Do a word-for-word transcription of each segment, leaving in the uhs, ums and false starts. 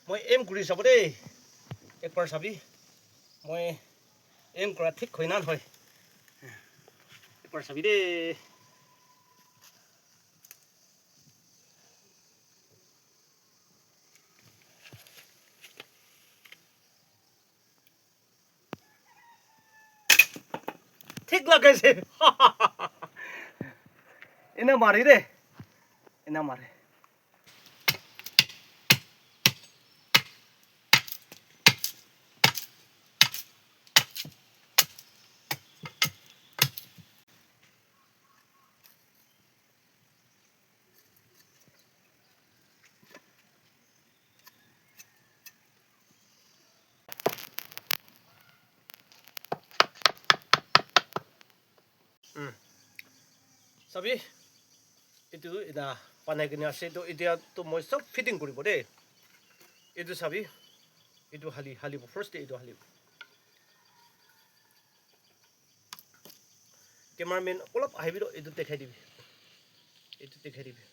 Moi aim kuri sabo de. Ekbar sabi. Moi aim kura thik hoi na nohoi. Ekbar sabi de. Thik lagaise. Ena mari de. Ena mari. Sabi, etu ena banai kena ase, to etia to moi sob fitting kuribo de. Etu sabi, etu hali, halibo, first te etu halibo. Cameraman olop ahibi to etu dekhai dibi. Etu dekhai dibi.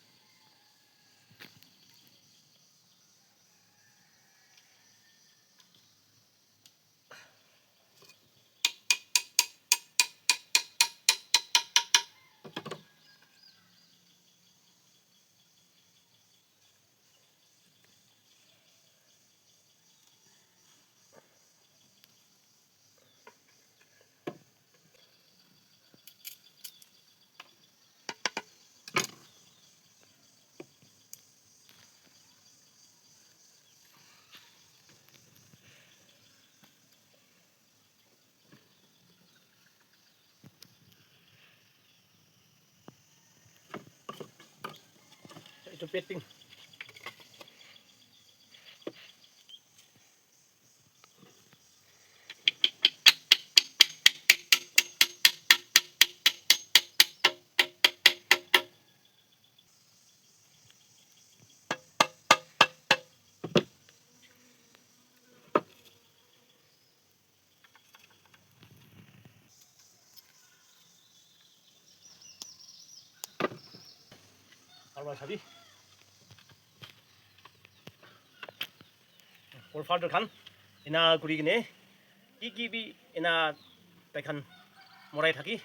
Etu petting. Aru sabi. Forefather khan ena kuri kene ki ki bi ena tai khan morai thaki.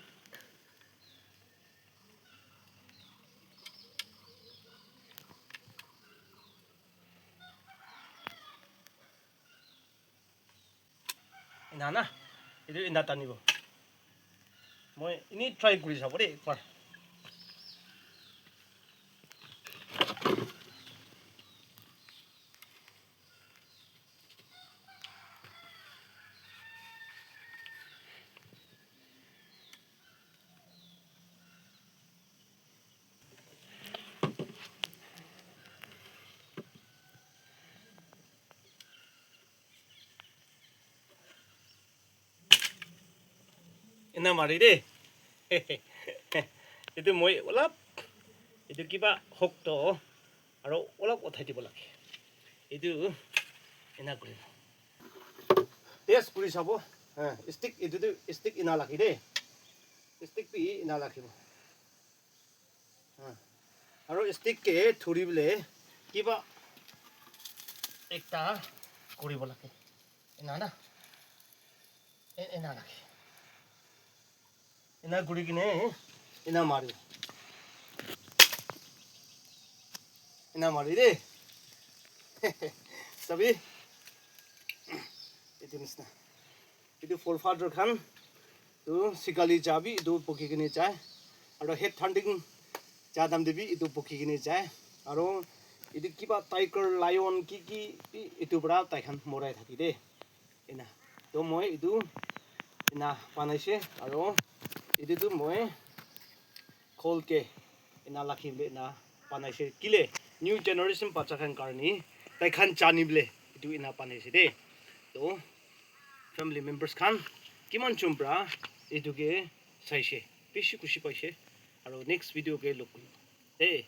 Ena na, etu ena tanibo. Moi eni try kuri sabo de ekbar. Ena mari de. Etu moi olop, etu kiba hok to, aro olop uthai dibo lage. Etu ena kuri. Test kuri sabo. Ha, stick, etu tu stick ena lage de. Stick bi ena lagibo. Ha. Aro stick ke thuri bole kiba ekta kuribo lage. Ena na. E-, ena lage. Ena kuri kene, ena mari. Ena mari de. Sabi? Etu nisna. Etu forefather khan tu sikali ja bi etu pokhi kene jai. Aro head hunting ja time te bi etu pokhi kene jai. Aro etu kiba tiger, lion ki ki bi etu para tai khan morai thaki de. Ena. To moi etu ena banaise aro etu tu moi khol ke ena lakhi bole ena banaise. Kile new generation bacha khan karne tai khan jani bole etu ena banaise de. To family members khan kiman jon para etu ke saise, bishi khushi paise. Aro next video ke log kuribo de.